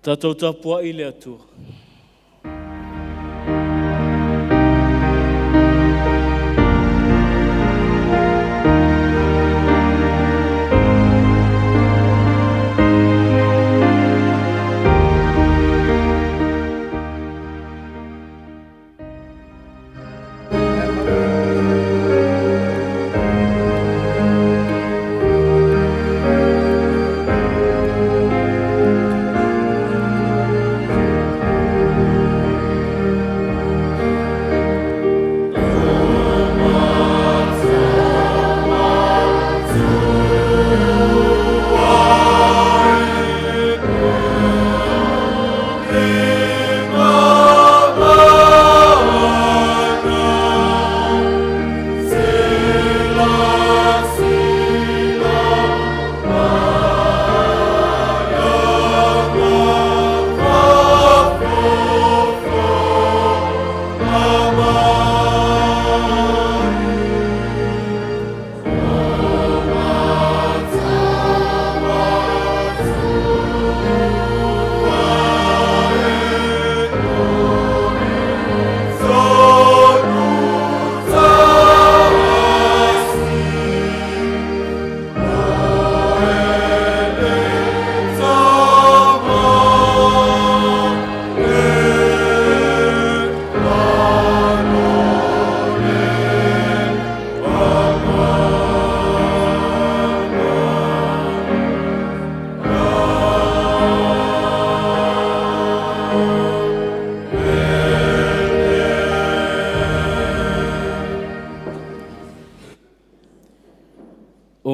Tatou tapuai i le Atua.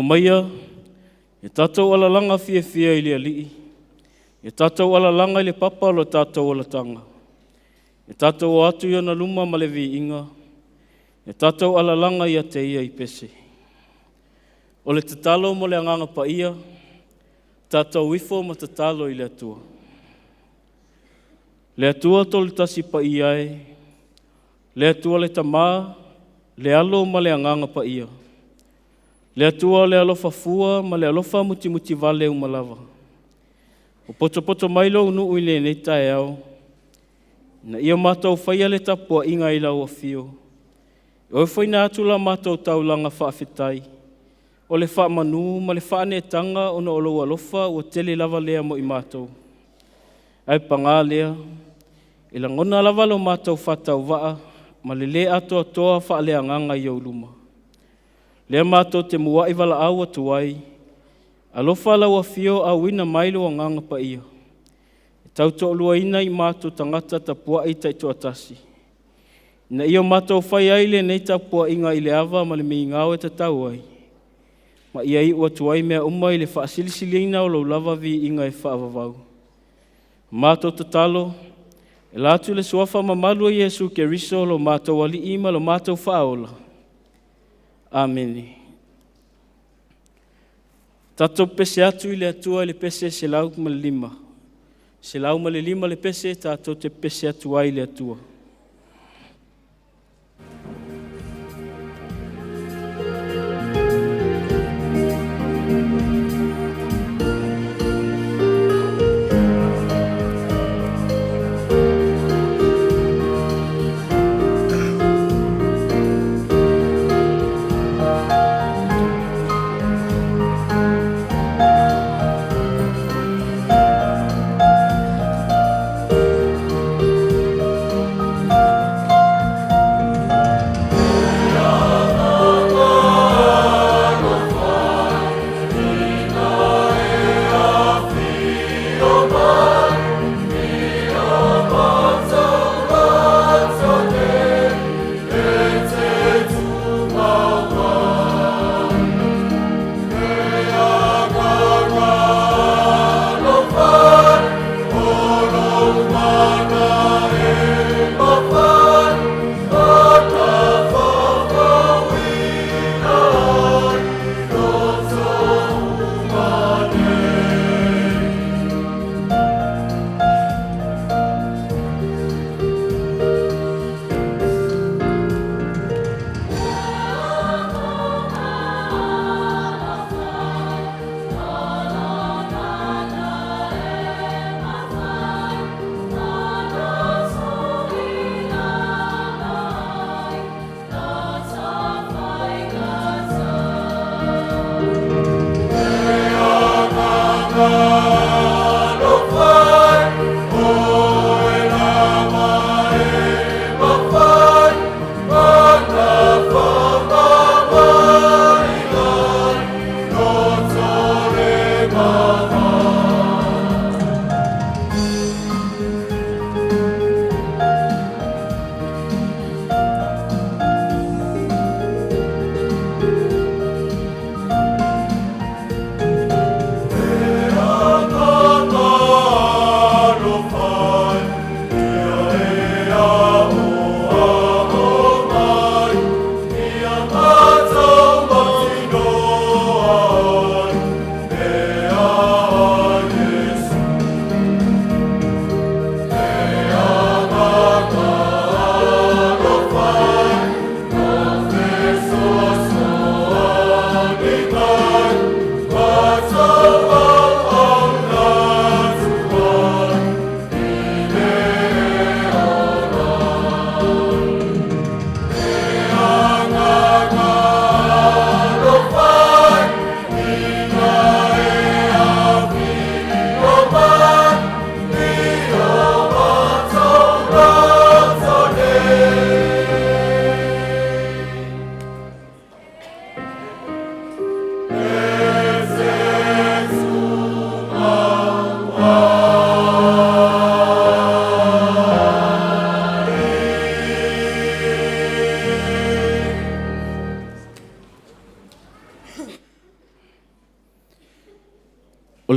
O maia, e tātou alalaga fiafia i le alii, e tātou alalaga i le papa o lo tātou olataga, e tātou o atu i ona luma ma le viiga, e tātou alalaga ia te ia i pese. O le tatalo mo le agaga paia, tātou ifo ma tatalo i le Atua. Le Atua tolu tasi paia e, le Atua le Tamā, le Alo ma le Agaga Paia. Le Atua o le alofa fua ma le alofa mutimuti vale umalava. O poto poto mai lou nuu i lenei taeao, na ia mātou whaia le tapua inga i lau afio. O e whaina atu la mātou taulanga whaafetai, o le whaamanu ma le whaanetanga ona o lou alofa ua tele lava lea mo i mātou. Ai pangā lea, i langona lava lo mātou whatau waa, ma le le atoa toa whaaleanganga i ou luma. Lea mātou te mua i wala au atu ai, alofa lau afio au ina mai lo nganga pa ia. E tau to'oluaina i mātou tagata tapuai taitoatasi. Ina ia mātou fai ai lenei tapuaiga i le ava ma le migao e tatau ai. Ma ia iu atu ai mea uma i le faasilisiliina o lou lava viiga e faavavau. Mātou tatalo, e la atu le suafa mamalu o Iesu Keriso lo mātou alii ma lo mātou faaola. Amene. Tatou pese atu i le Atua i le pese 105. 105 le pese, tatou te pese atu ai i le Atua.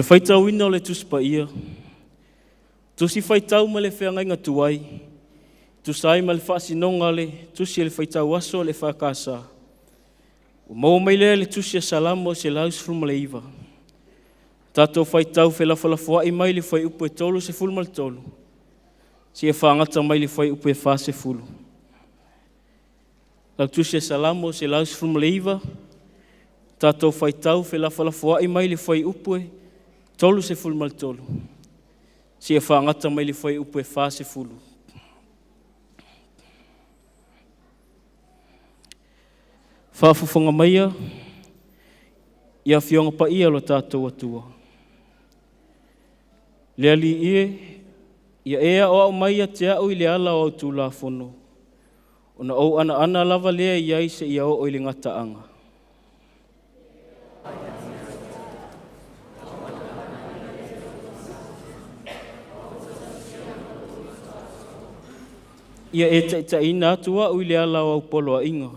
O le faitauina o le Tusi Paia, Tusi Faitau ma le Feagaiga Tuai, tusa ai ma le faasinoga o le Tusi a le Faitau Aso a le EFKS, ua maua mai lea i le Tusi a Salamo 119. Tatou faitau felafolafoai mai le fuaiupu e 33 seia fagata mai le fuaiupu e 40. Lau Tusi a Salamo 119, tatou faitau felafolafoai mai le fuaiupu e 33 seia fagata mai le fuaiupu e 40. Faafofoga maia i Afioga Paia o lo tatou Atua. Le Alii e, ia e aoao mai ia te au i le ala o au Tulafono, ona ou anaana lava lea i ai seia oo i le gataaga. Ia e taitaiina atu au i le ala o au poloaiga,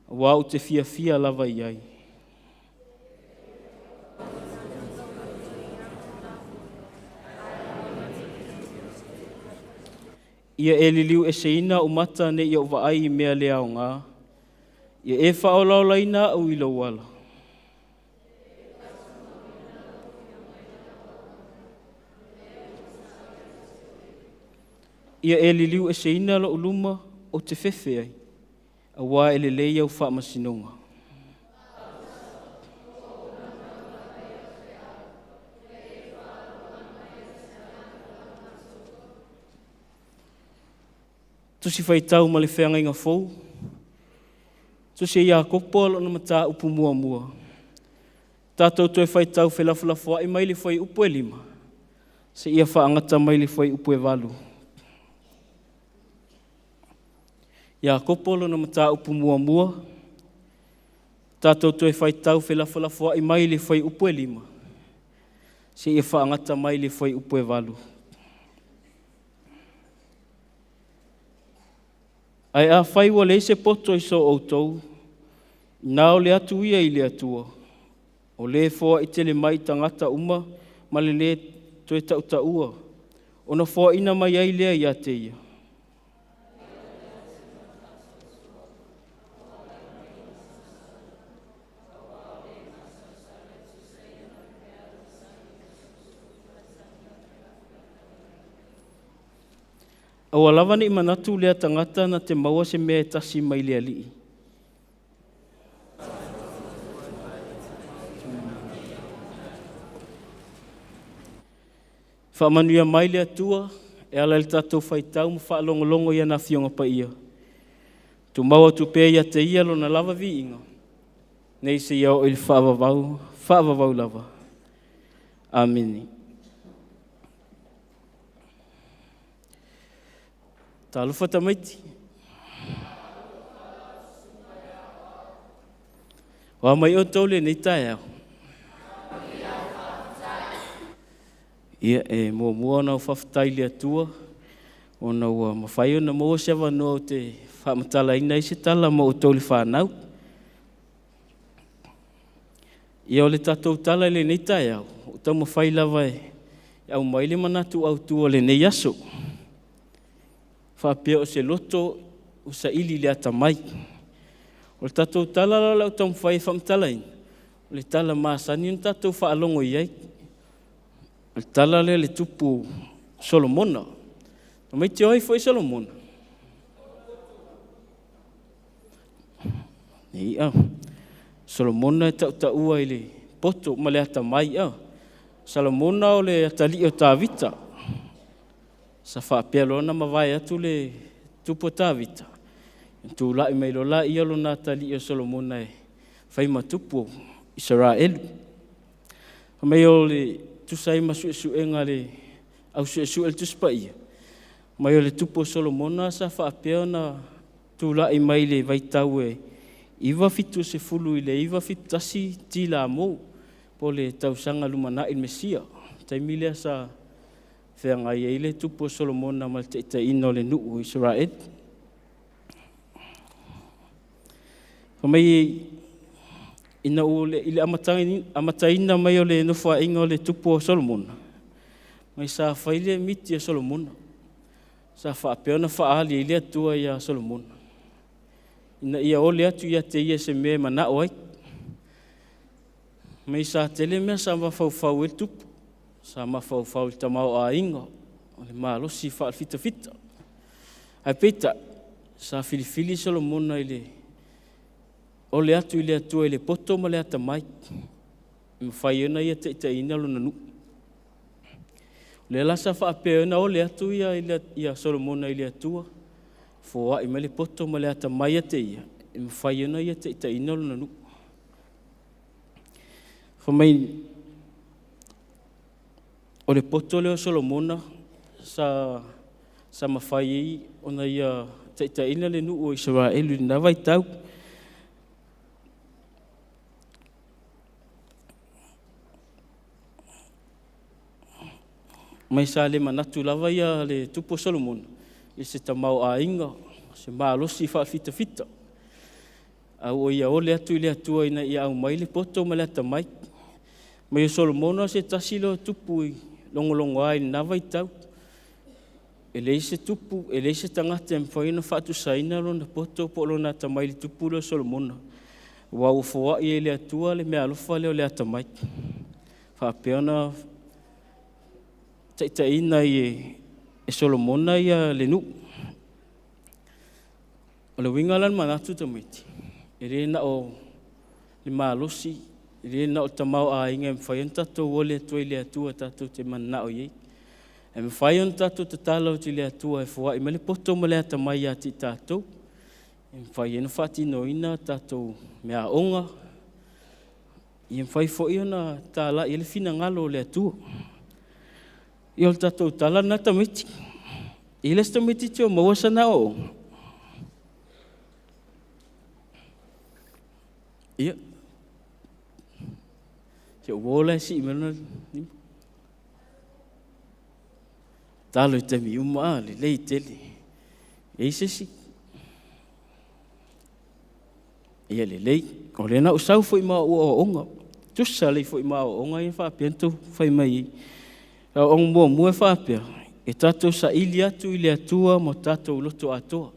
aua ou te fiafia lava i ai. Ia e liliu eseina ou mata ne i ou vaai i mea le aoga, ia e faaolaolaina au i lou ala. Ia e liliu eseina lou luma ou te fefe ai, aua e lelei au faamasinoga. Tusi Faitau ma le Feagaiga Fou, Tusi a Iakopo lona mataupu muamua. Tatou toe faitau felafolafoai mai le fuaiupu e 5 seia faagata mai le fuaiupu e 8. Iakopo lona mataupu muamua, tatou toe faitau felafolafoai mai le fuaiupu e 5 seia faagata mai le fuaiupu e 8. Ae afai ua leai se poto i so outou, na o le atu ia i le Atua, o le foai tele mai tagata uma ma le lē toe tautaua, ona foaina mai ai lea ia te ia. Aua lava ne i manatu lea tagata na te maua se mea e tasi mai le Alii. Faamanuia mai le Atua e ala i le tatou faitau ma faalogologo i ana Afioga Paia. Tumau atu pea ia te ia lona lava viiga, nei seia oo i le faavavau, faavavau lava. Amene. Talofa tamaiti. O a mai outou lenei taeao. Ia e muamua ona ou faafetai i le Atua ona ua mafai ona maua se avanoa ou te faamatalaina ai se tala mo outou le fanau. Ia o le tatou tala i lenei taeao, o taumafai lava e aumai le manatu autu o lenei aso. Faapea o se loto ua saili i le atamai. O le tatou tala la o le a ou taumafai e faamatalaina, o le tala masani ona tatou faalogo i ai. O le tala lea i le tupu Solomona. Tamaiti o ai foi Solomona? Ia, Solomona e tautaua i le poto ma le atamai. Ia, Solomona o le atalii o Tavita. Sa faapea loa ona mavae atu le tupu o Tavita, tulai mai loa laia lona atalii o Solomona e fai ma tupu o Isaraelu. Fai mai o le tusa ai ma suesuega a le au suesue o le Tusi Paia, mai o le tupu o Solomona sa faapea ona tulai mai le vaitau e 970 i le 971 Tilamo, po o le tausaga lumanai le Mesia. Taimi lea sa feagai ai le tupu o Solomona ma le taitaiina o le nuu o Isaraelu. Fai mai Ina ua i le amataina mai o le nofoaiga o le tupu o Solomona, mai sa fai le miti a Solomona, sa faapea ona faaali ai le Atua ia Solomona, ina ia ole atu ia te ia se mea e manao ai. Mai sa tele mea sa mafaufau ai le tupu, sa mafaufau i le tamaoaiga, o le malosi faalefitafita. Ae peitai, sa filifili Solomona i le ole atu i le Atua i le poto ma le atamai, e mafai ona ia taitaiina lona nuu. O lea la sa faapea ona ole atu ia Solomona i le Atua, foai mai le poto ma le atamai ia te ia, e mafai ona ia taitaiina lona nuu. Fai mai, o le poto lea o Solomona sa mafai ai ona ia taitaiina le nuu o Isaraelu i lena vaitau. Mai sa le manatu lava ia le tupu o Solomona i se tamaoaiga, se malosi faalefitafita, a ua ia ole atu i le Atua ina ia aumai le poto ma le atamai. Mai o Solomona se tasi lea o tupu i logologoa i lena vaitau. E leai se tupu, e leai se tagata e mafai ona faatusaina lona poto po o lona atamai i le tupu lea o Solomona. Ua ua foai e le Atua le meaalofa lea o le atamai. Faapea ona taitaiina e Solomona ia le nuu. O le uiga la o le manatu tamaiti, e le na o le malosi, e le na o le tamaoaiga e mafai ona tatou ole atu ai i le Atua tatou te mananao i ai. E mafai ona tatou tatalo atu i le Atua e foai mai le poto ma le atamai ia te i tatou, e mafai ona faatinoina tatou meaoga, e mafai foi ona talai ai le finagalo o le Atua. Ia o le tatou tala lena tamaiti. E le se tamaitiiti o maua sana aoaoga. Ia, si ou uo la e sii mai lona lima. Talo i taimi uma, lelei tele. E i ai se isi? Ia lelei. O lea na ou sau foi ma au aoaoga. Tusa lelei foi ma aoaoga ia faapea na tou fai mai ai. Aoaoga muamua e faapea, e tatou saili atu i le Atua ma tatou loto atoa.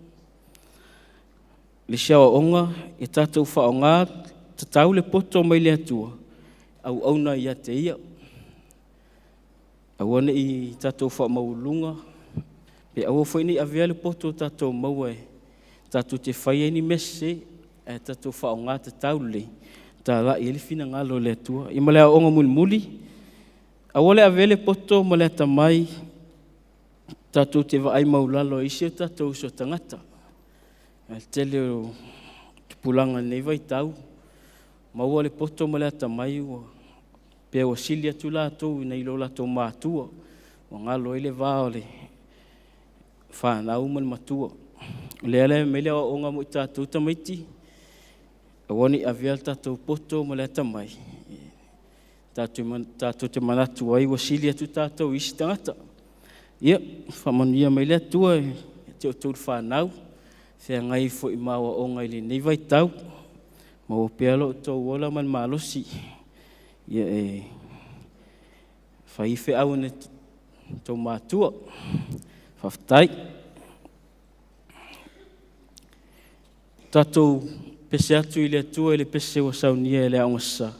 Le isi aoaoga, e tatou faaaoga tatau le poto mai le Atua, auauna ia te ia. Aua ne i tatou faamaualuluga, pe aua foi ne i avea le poto o tatou maua e tatou te fai ai ni mea sese, ae tatou faaaoga tatau lelei, talai ai le finagalo o le Atua. Ia ma le aoaoga mulimuli, aua le avea le poto ma le atamai tatou te vaai maulalo ai isi o tatou uso tagata. Ae tele o tupulaga i lenei vaitau, maua le poto ma le atamai ua pei ua sili atu latou nai lo latou matua, ua galo ai le va o le fanau ma le matua. O lea la e aumai le aoaoga mo i tatou tamaiti, aua ne i avea le tatou poto ma le atamai, tatou te manatu ai ua sili atu tatou i isi tagata. Ia, faamanuia mai le Atua i te outou le fanau, feagai foi ma aoaoga i lenei vaitau, maua pea lo outou ola ma le malosi, ia e fai feau a outou matua. Faafetai. Tatou pese atu i le Atua i le pese ua saunia e le Aoga Sa.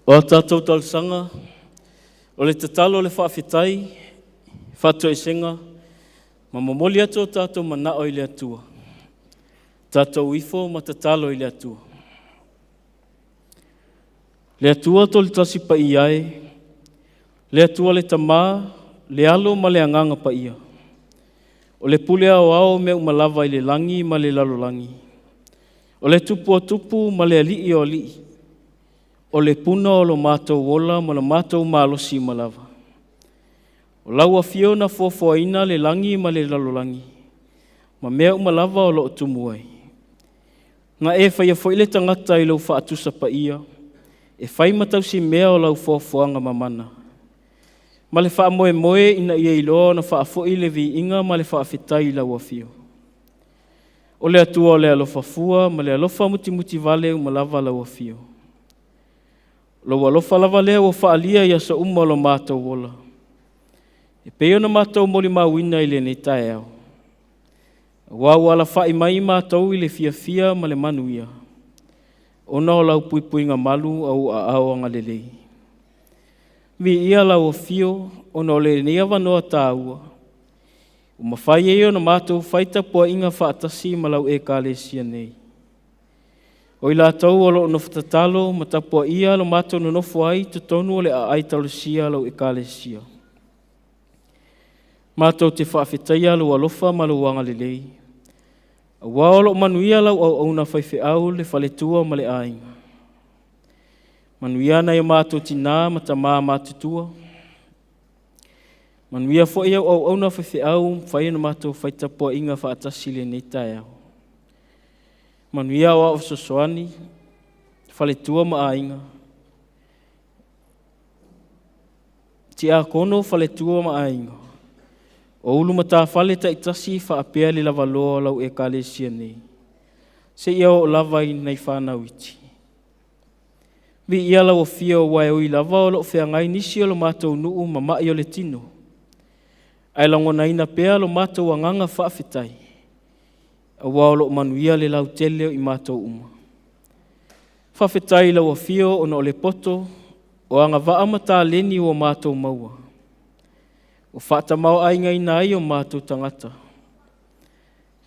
O a tatou talosaga, o le tatalo, o le faafetai, faatoesega, ma momoli atu o tatou manao i le Atua. Tatou ifo ma tatalo i le Atua. Le Atua Tolotasi Paia e, le Atua le Tamā, le Alo ma le Agaga Paia. O le pule aoao mea uma lava i le lagi ma le lalolagi. O le tupu o tupu ma le alii o alii. O le puna o lo matou ola ma lo matou malosi uma lava. O lau afio na foafoaina le lagi ma le lalolagi, ma mea uma lava o loo tumu ai. Na e faia foi le tagata i lou faatusa paia, e fai ma tausimea o lau foafoaga mamana. Ma le faamoemoe ina ia iloa ona faafoi le viiga ma le faafetai i lau afio. O le Atua o le alofa fua ma le alofa mutimutivale uma lava lau afio. Lou alofa lava lea ua faaalia i aso uma o lo matou ola. E pei ona matou molimauina i lenei taeao. Aua ua alafai mai matou i le fiafia ma le manuia, ona o lau puipuiga malu au aao agalelei. Viia lau afio ona o lenei avanoa tāua, ua mafai ai ona matou fai tapuaiga faatasi ma lau ekalesia nei. O i latou o loo nofo tatalo ma tapuaia lo matou nonofo ai i totonu o le aai talosia lau ekalesia. Matou te faafetaia lou alofa ma lou agalelei, aua o loo manuia lau auauna faifeau le faletua ma le aiga. Manuia nai o matou tinā ma tamā matutua. Manuia foi au auauna faifeau mafai ona matou fai tapuaiga faatasi i lenei taeao. Manuia aoao fesoasoani, faletua ma aiga, tiakono, faletua ma aiga, o ulu matafale taitasi faapea le lavaloa o lau ekalesia nei, seia oo lava i nai fanau iti. Viia lau afio aua e ui lava o loo feagai nisi o lo matou nuu ma mai o le tino, ae lagonaina pea lo matou agaga faafetai, aua o loo manuia le lautele o i matou uma. Faafetai i lau afio ona o le poto, o agavaa ma taleni ua matou maua, ua faatamāiagaina ai o matou tagata.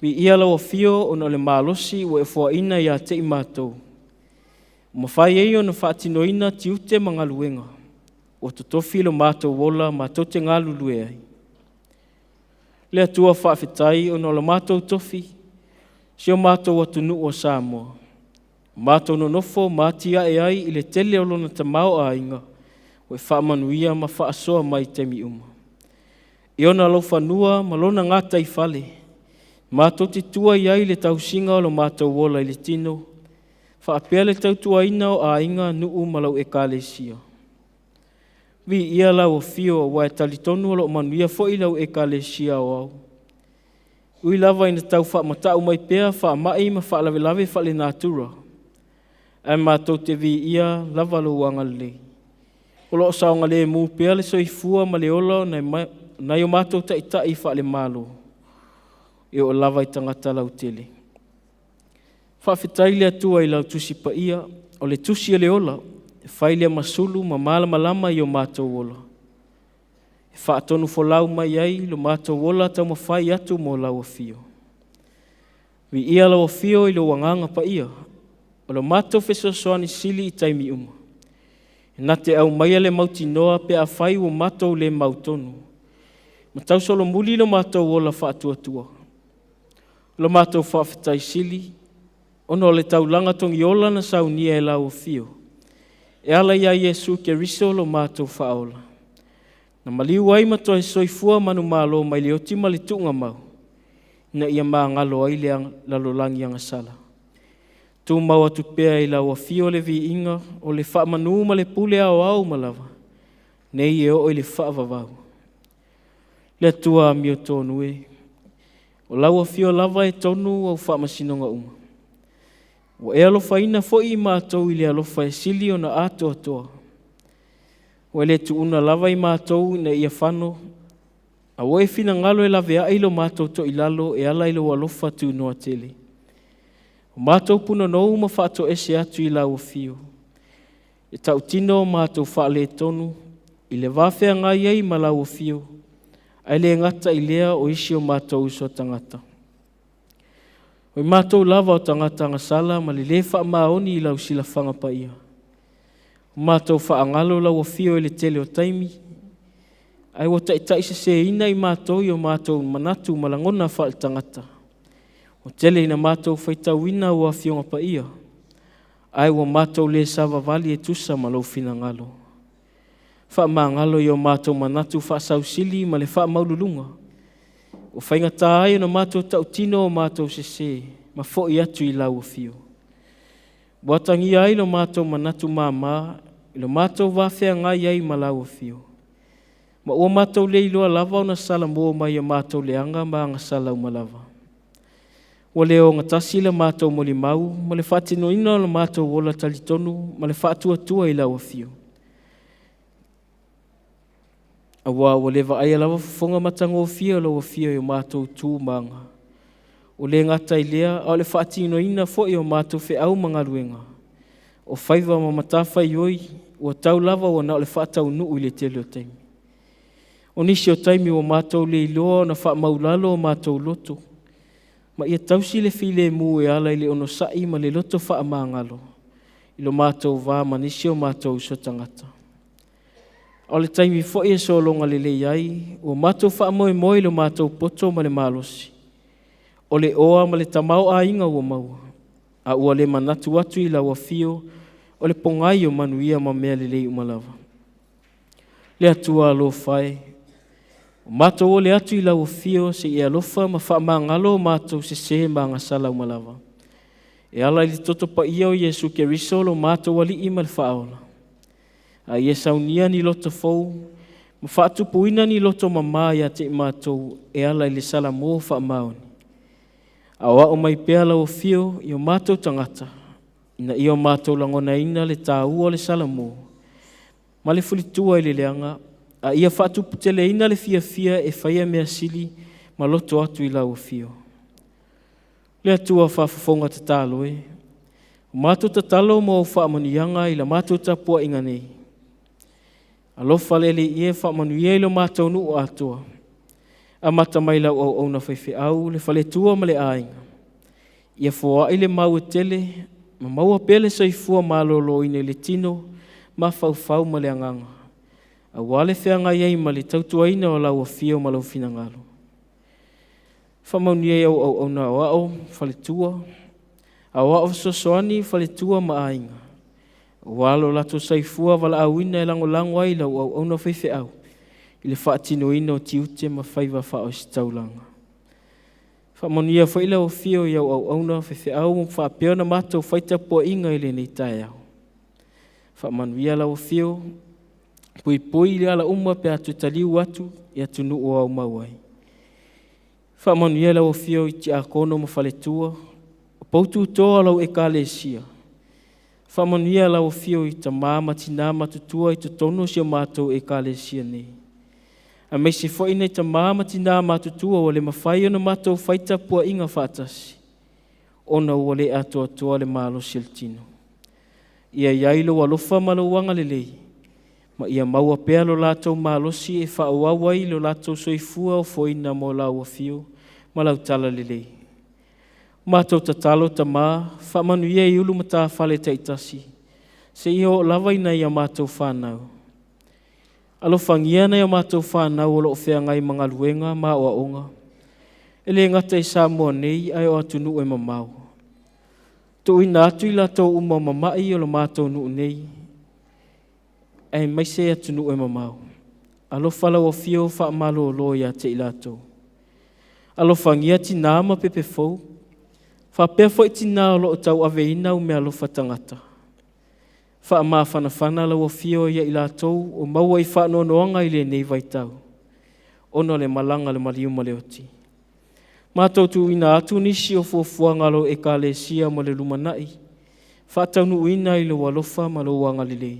Viia lau afio ona o le malosi ua e foaina ia te i matou, ua mafai ai ona faatinoina tiute ma galuega, ua totofi lo matou ola matou te galulue ai. Le Atua faafetai ona o lo matou tofi, si o matou atunuu o Samoa, matou nonofo ma atiae ai i le tele o lona tamaoaiga, ua e faamanuia ma faasoa mai i taimi uma. I ona laufanua ma lona gataifale, matou te tua i ai i le tausiga o lo matou ola i le tino, faapea le tautuaina o aiga, nuu ma lau ekalesia. Viia lau afio aua e talitonu o loo manuia foi lau ekalesia aoao. Ui lava ina tau faamatau mai pea faamai ma faalavelave faalenatura, ae matou te viia lava lou agalelei. O loo saogalemu pea le soifua ma le ola o nai o matou taitai faalemalo, e oo lava i tagata lautele. Faafetai le Atua i lau tusi paia, o le tusi o le ola, e fai lea ma sulu ma malamalama i o matou ola. E faatonufolau mai ai lo matou ola taumafai atu mo lau afio. Viia lau afio i lou agaga paia, o lo matou fesoasoani sili i taimi uma. E na te aumaia le mautinoa pe afai ua matou le mautonu, ma tausolomuli lo matou ola faatuatua. O lo matou faafetai sili, ona o le taulaga togiola na saunia e lau afio, e ala ia Iesu Keriso lo matou faaola. Na maliu ai ma toe soifua manumalo mai le oti ma le tuugamau, ina ia magalo ai le lalolagi agasala. Tumau atu pea i lau afio le viiga o le faamanu ma le pule aoao uma lava, nei e oo i le faavavau. Le Atua amiotonu e, o lau afio lava e tonu au faamasinoga uma. Ua e alofaina foi i matou i le alofa e sili ona atoatoa. Ua e le tuuna lava i matou ina ia fano, a ua e finagalo e laveai lo matou toilalo e ala i lou alofa tunoa tele. O matou punonou ma faatoese atu i lau afio. Le tautino o matou faaletonu i le va feagai ai ma lau afio, ae le gata i lea o isi o matou uso a tagata. O i matou lava o tagata agasala ma le lē faamaoni i lau silafaga paia. Ua matou faagalo lau afio i le tele o taimi, ae ua taitaiseseina i matou i o matou manatu ma lagona faaletagata. Ua tele ina matou faitauina ua Afioga Paia, ae ua matou le savavali e tusa ma lou finagalo. Faamagalo i o matou manatu faasausili ma le faamaululuga, ua faigata ai ona matou tautino o matou sesē ma fo'i atu i lau afio. Ua atagia ai lo matou manatu māmā i lo matou va feagai ai ma lau afio, ma ua matou le iloa lava ona salamo mai o matou leaga ma agasala uma lava. Ua le ogatasi le matou molimau ma le faatinoina o le matou ola talitonu ma le faatuatua i lau afio. Auā ua le vaaia lava fofoga matagofie o lau afio i o matou tu ma aga. Ua le gata i lea, a o le faatinoina foi o matou feau ma galuega, o faiva ma matafaioi, ua tau lava ua na o le faataunuu i le tele o taimi. O nisi o taimi ua matou le iloa ona faamaulalo o matou loto, ma ia tausi le filemu e ala i le onosai ma le loto faamagalo i lo matou va ma nisi o matou uso tagata. A o le taimi foi e sologa lelei ai, ua matou faamoemoe i lo matou poto ma le malosi, o le oa ma le tamaoaiga ua maua, a ua le manatu atu i lau afio o le pogai o manuia ma mea lelei uma lava. Le Atua alofa e, ua matou ole atu i lau afio se i e alofa ma faamagalo o matou sesē ma agasala uma lava. E ala i le toto paia o Iesu Keriso lo matou Alii ma le Faaola. A ia saunia ni loto fou ma faatupuina ni loto mamā ia te i matou e ala i le salamo faamaoni. Aoao mai pea lau afio i o matou tagata, ina ia o matou lagonaina le tāua o le salamo ma le fulitua i le leaga, a ia faatuputeleina le fiafia e faia mea sili ma loto atu i lau afio. Le Atua faafofoga tatalo e, ua matou tatalo mo au faamanuiaga i la matou tapuaiga nei. Alofa le Alii e faamanuia i lo matou nuu atoa, amata mai lau auauna faifeau, le faletua ma le aiga. Ia foai le mau e tele ma maua pea le soifua maloloina i le tino, mafaufau ma le agaga, aua le feagai ai ma le tautuaina o lau afio ma lau finagalo. Faamanuia i au auauna aoao, faletua, aoao fesoasoani, faletua ma aiga, aua lo latou soifua valaauina e lagolago ai lau auauna faifeau i le faatinoina o tiute ma faiva faaositaulaga. Faamanuia foi lau afio i au auauna faifeau faapea ona matou faitapuaiga i lenei taeao. Faamanuia lau afio, puipui i le ala uma pe a toe taliu atu i atunuu o aumau ai. Faamanuia lau afio i tiakono ma faletua, o poututoa o lau ekalesia. Faamanuia lau afio i tamā ma tinā matutua i totonu o si o matou ekalesia nei. Aemaise foi nai tamā ma tinā matutua ua le mafai ona matou faitapuaiga faatasi, ona ua le atoatoa le malosi o le tino. Ia i ai lou alofa ma lou agalelei, ma ia maua pea lo latou malosi e faaauau ai lo latou soifua ofoina mo lau afio ma lau talalelei. Matou tatalo Tamā, faamanuia i ulu matafale taitasi, seia oo lava i nai a matou fanau. Alofagia nai a matou fanau o lo o feagai ma galuega ma aoaoga, e le gata i Samoa nei ae o atunuu e mamao. Tuuina atu i latou uma o mama'i o lo matou nuu nei, aemaise atunuu e mamao. Alofa lau afio faamalolo ia te i latou. Alofagia tinā ma pepe fou, faapea foi tinā o lo o tauaveina umealofa tagata. Faamafanafana lau afio ia i latou o maua i faanoanoaga i lenei vaitau, ona o le malaga a le maliu ma le oti. Matou tuuina atu nisi o fuafuaga a lau ekalesia mo le lumanai, faataunuuina i lou alofa ma lou agalelei.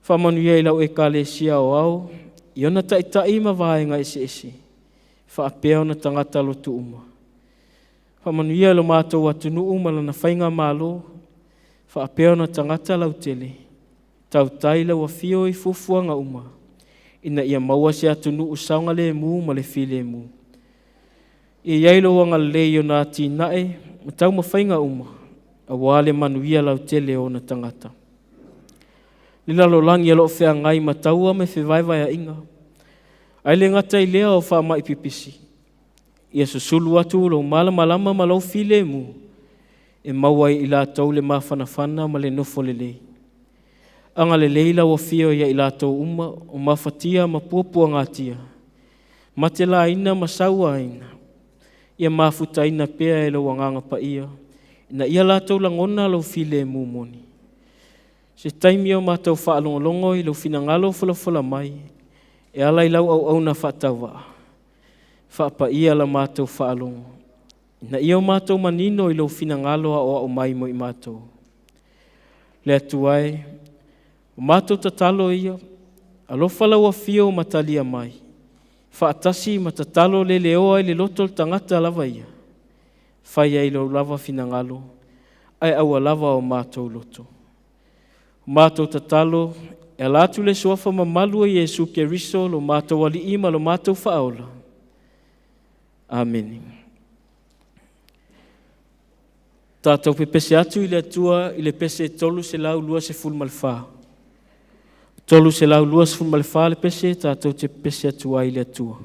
Faamanuia i lau ekalesia aoao, i ona taitai ma vaega eseese, faapea ona tagata lotu uma. Faamanuia i lo matou atunuu ma lana faigamalo, Faapea ona tagata lautele, tautai lau afio i fuafuaga uma, ina ia maua se atunuu saogalemu ma le filemu. Ia i ai lou agalelei i ona atinae ma taumafaiga uma, aua le manuia lautele o ona tagata. Le lalolagi o lo o feagai ma taua ma fevaevaeaiga, ae le gata i lea o faamai pipisi, ia susulu atu lou malamalama ma lou filemu, e maua ai e i latou le mafanafana ma le nofo lelei. Agalelei lau afio ia i latou uma o mafatia ma puapuagatia, matelaina ma sauaina, ia mafutaina pea e lou agaga paia, ina ia latou lagona lou filemu moni. Se taimi o matou faalogologo i lou finagalo folafola mai, e ala i lau auauna faatauvaa, faapaia la matou faalogo, ina ia o matou manino i lou finagalo aoao mai mo i matou. Le Atua e, o matou tatalo ia, alofa lau afio ma talia mai, faatasi ma tatalo le leoa i le loto o le tagata lava ia, fai ai lou lava finagalo, ae aua lava o matou loto. O matou tatalo, e ala atu le suafa mamalu o Iesu Keriso lo matou Alii ma lo matou Faaola. Amene. Tatou pepese atu i le Atua i le pese 324. 324 le pese, tatou te pepese atu ai i le Atua.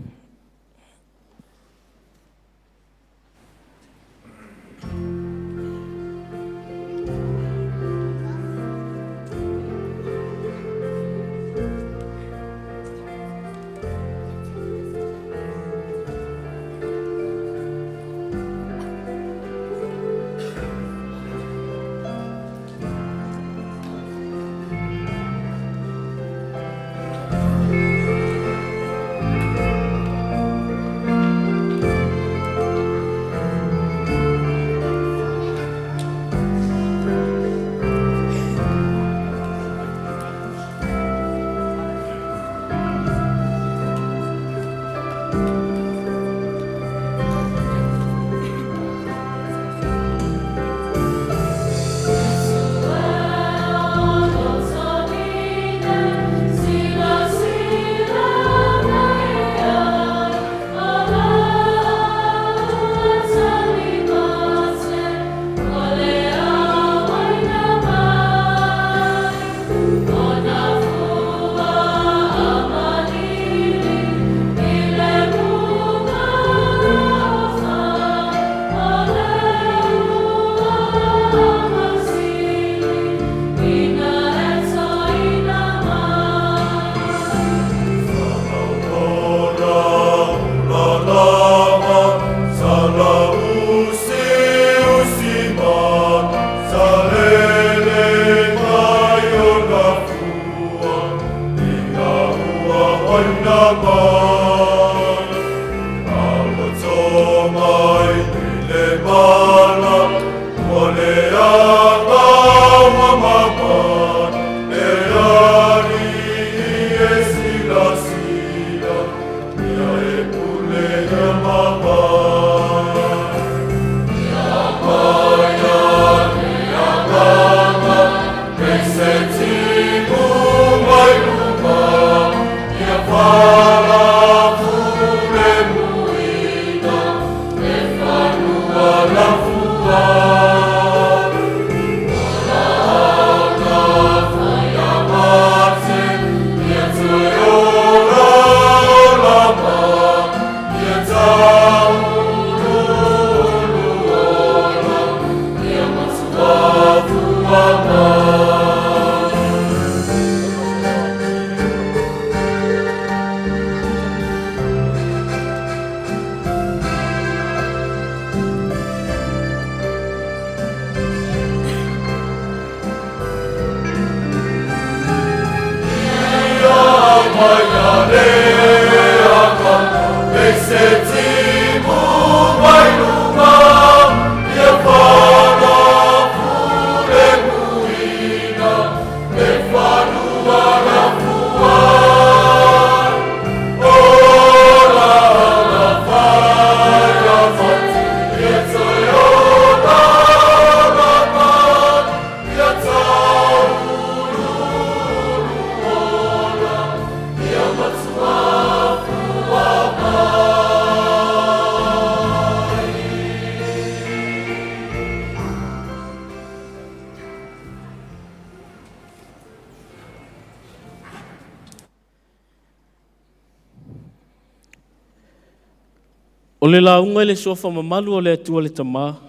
O le lauga i le suafa mamalu o le Atua le Tama,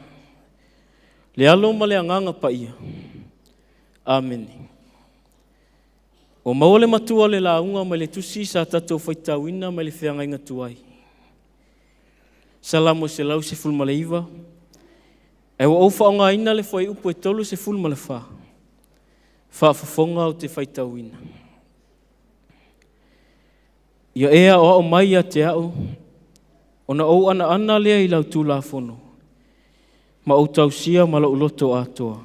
le Alo ma le Agaga Paia. Amene. Ua maua le matua o le lauga mai le tusi sa tatou faitauina mai le feagaiga tuai. Salamo 119, ae ua ou faaaogaina le fuaiupu e 34, faafofoga ou te faitauina. Ia e aoao mai ia te au, ona ou anaana lea i lau Tulafono, ma ou tausia ma lou loto atoa.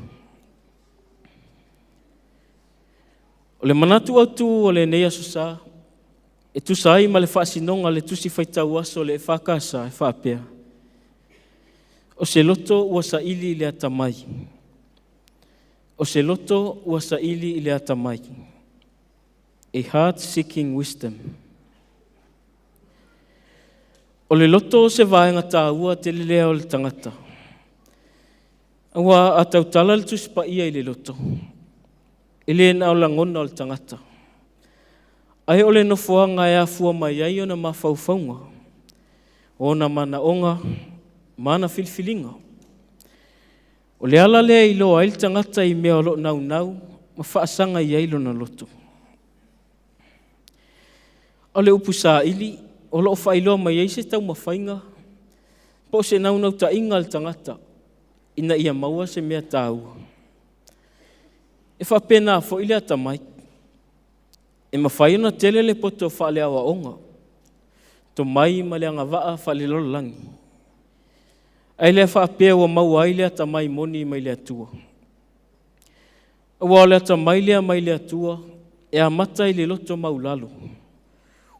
O le manatu autu o lenei aso sa, e tusa ai ma le faasinoga o le tusi faitau aso o le EFKS e faapea, o se loto ua saili i le atamai. O se loto ua saili i le atamai. A heart seeking wisdom. O le loto o se vaega taua tele lea o le tagata. Aua a tautala le Tusi Paia i le loto, e le na o lagona o le tagata, ae o le nofoaga e afua mai ai ona mafaufauga, ona manaoga, ma ana filifiliga. O le ala lea e iloa ai le tagata i mea o lo o naunau ma faasaga i ai lona loto. O le upu saili, o lo o faailoa mai ai se taumafaiga po o se naunautaiga a le tagata ina ia maua se mea taua. E faapena foi le atamai. E mafai ona tele le poto faaleaoaoga, tomai ma le agavaa faalelalolagi, ae le faapea ua maua ai le atamai moni mai le Atua. Aua o le atamai lea mai le Atua e amata i le loto maulalo,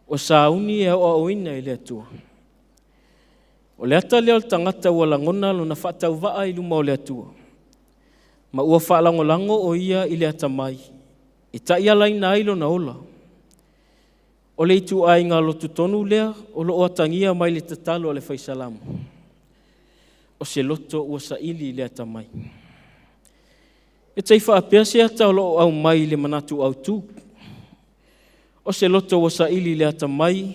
o sauni e aoaoina e le Atua. O le ata lea o le tagata ua lagona lona faatauvaa i luma o le Atua, ma ua faalagolago o ia i le atamai e taialaina ai lona ola. O le ituaiga loto tonu lea o lo o atagia mai le tatalo a le Fai Salamo, o se loto ua saili i le atamai. E tai faapea se ata o lo o aumai i le manatu autu. O se loto ua saili i le atamai,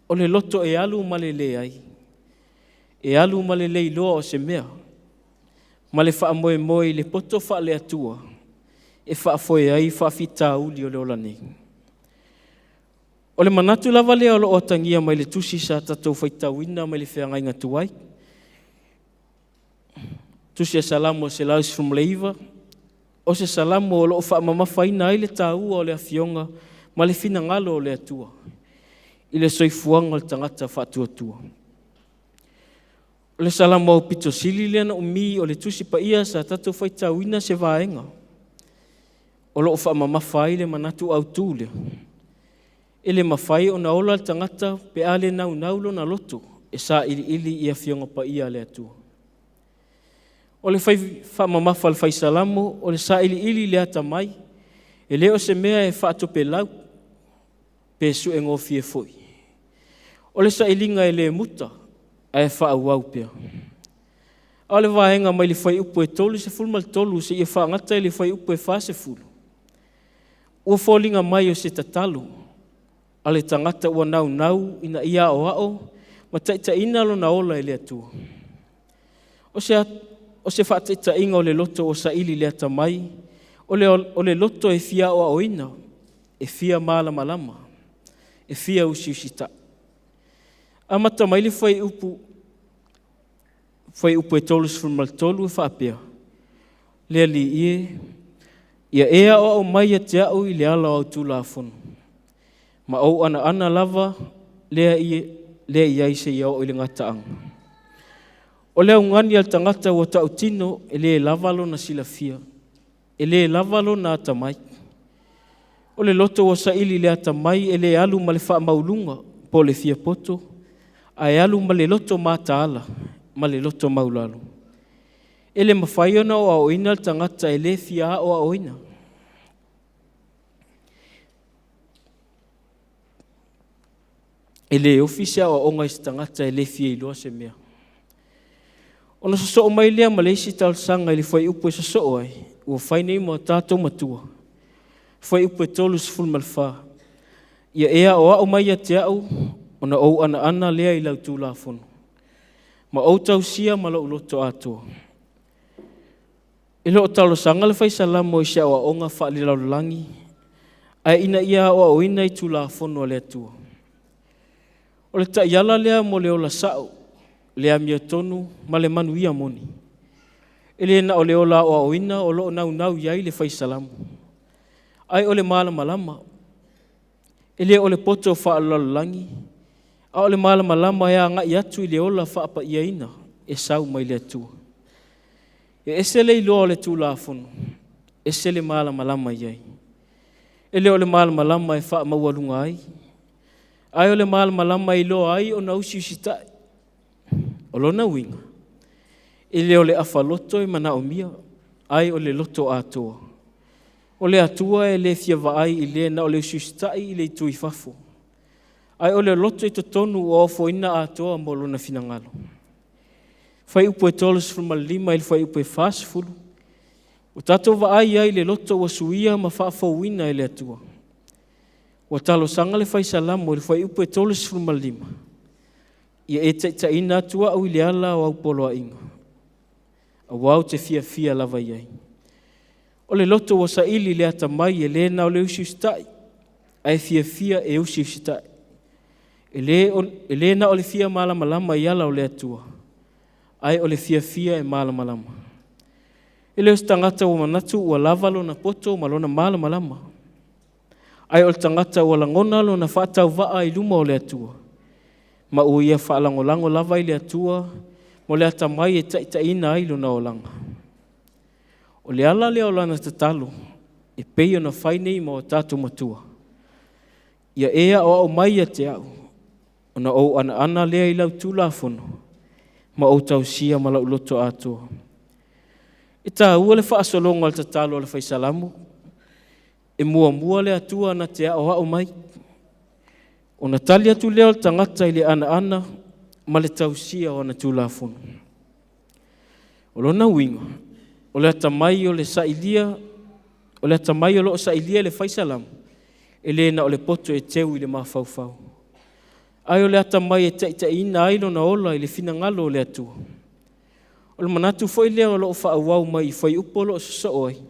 o le loto e alu ma le leai, e alu ma le leiloa o se mea, ma le faamoemoe i le poto faale-Atua e faafoe ai faafitauli o le ola nei. O le manatu lava lea o lo o atagia mai le tusi sa tatou faitauina mai le feagaiga tuai. Tusi a Salamo 119, o se salamo o lo o faamamafaina ai le taua o le afioga ma le finagalo o le Atua i le soifuaga o le tagata faatuatua. O le salamo aupito sili lea na umi o le tusi paia sa tatou faitauina se vaega o lo o faamamafa ai le manatu autu lea. E le mafai ona ola le tagata pe a le naunau lona loto e sailiili i afioga paia a le Atua. O le fai faamamafa a le Fai Salamo, o le sailiili i le atamai, e le o se mea e faatopelau pe suegofie foi. O le sailiga e le muta, ae faaauau pea. A o le vaega mai le fuaiupu e 33 seia faagata i le fuaiupu e 40, ua foliga mai o se tatalo a le tagata ua naunau ina ia aoao ma taitaiina lona ola e le Atua. O se faataitaiga o le loto ua saili i le atamai, o le loto e fia aoaoina, e fia malamalama, e fia usiusitai. Amata mai le fuaiupu e 33 e faapea, Le Alii e, ia e aoao mai ia te au i le ala o au Tulafono, ma ou anaana lava lea i ai seia oo i le gataaga. O le augani a le tagata ua tautino e le lava lona silafia, e le lava lona atamai. O le loto ua saili i le atamai e le alu ma le faamauluga po o le fiapoto, ae alu ma le loto mataala ma le loto maulalo. E le mafai ona aoaoina le tagata e le fia aoaoina. E le ofi se aoaoga i se tagata e le fia iloa se mea. Ona sosoo mai lea ma le isi talosaga i le fuaiupu e sosoo ai, ua fai nei ma o tatou matua. Fuaiupu e 34, ia e aoao mai ia te au, ona ou anaana lea i lau Tulafono. Ma ou tausia ma lou loto atoa. E le o talosaga le fai Salamo i se aoaoga faalelalolagi, ae ina ia aoaoina i Tulafono a le Atua. O le taiala lea mo le ola sa'o, le amiotonu ma le manuia moni. E le na o le ola aoaoina o lo o naunau i ai le fai Salamo, ae o le malamalama. E le o le poto faalelalolagi, a o le malamalama e agai atu i le ola faapaiaina e sau mai le Atua. E ese le iloa o le Tulafono, ese le malamalama i ai. E le o le malamalama e faamaualuga ai, ae o le malamalama e iloa ai ona usiusitai. O lona uiga, e le o le afaloto e manaomia, ae o le loto atoa. O le Atua e le fia vaai i le na o le usiusitai i le itu i fafo, ae o le loto i totonu ua ofoina atoa mo lona finagalo. Fuaiupu e 35 i le fuaiupu e 40, ua tatou vaai ai i le loto ua suia ma faafouina e le Atua. Ua talosaga le fai Salamo i le fuaiupu e 35, ia e taitaiina atu au i le ala o au poloaiga, aua ou te fiafia lava i ai. O le loto ua saili le atamai e le na o le usiusitai, ae fiafia e usiusitai. E le na o le fia malamalama i ala o le Atua, ae o le fiafia e malamalama. E le o se tagata ua manatu ua lava lona poto ma lona malamalama, ae o le tagata ua lagona lona faatauvaa i luma o le Atua, ma ua ia faalagolago lava i le Atua mo le atamai e taitaiina ai lona olaga. O le ala lea o lana tatalo, e pei ona fai nei ma o tatou matua. Ia e aoao mai ia te au, ona ou anaana lea i lau Tulafono, ma ou tausia ma lau loto atoa. E taua le faasologa o le tatalo a le fai Salamo, e muamua le Atua na te aoao mai, ona tali atu lea o le tagata i le anaana ma le tausia o ana Tulafono. O lona uiga, o le atamai o le sailia, o le atamai o lo o sailia le fai Salamo, e le na o le poto e teu i le mafaufau, ae o le atamai e taitaiina ai lona ola i le finagalo o le Atua. O le manatu foi lea o lo o faaauau mai i fuaiupu o lo o sosoo ai,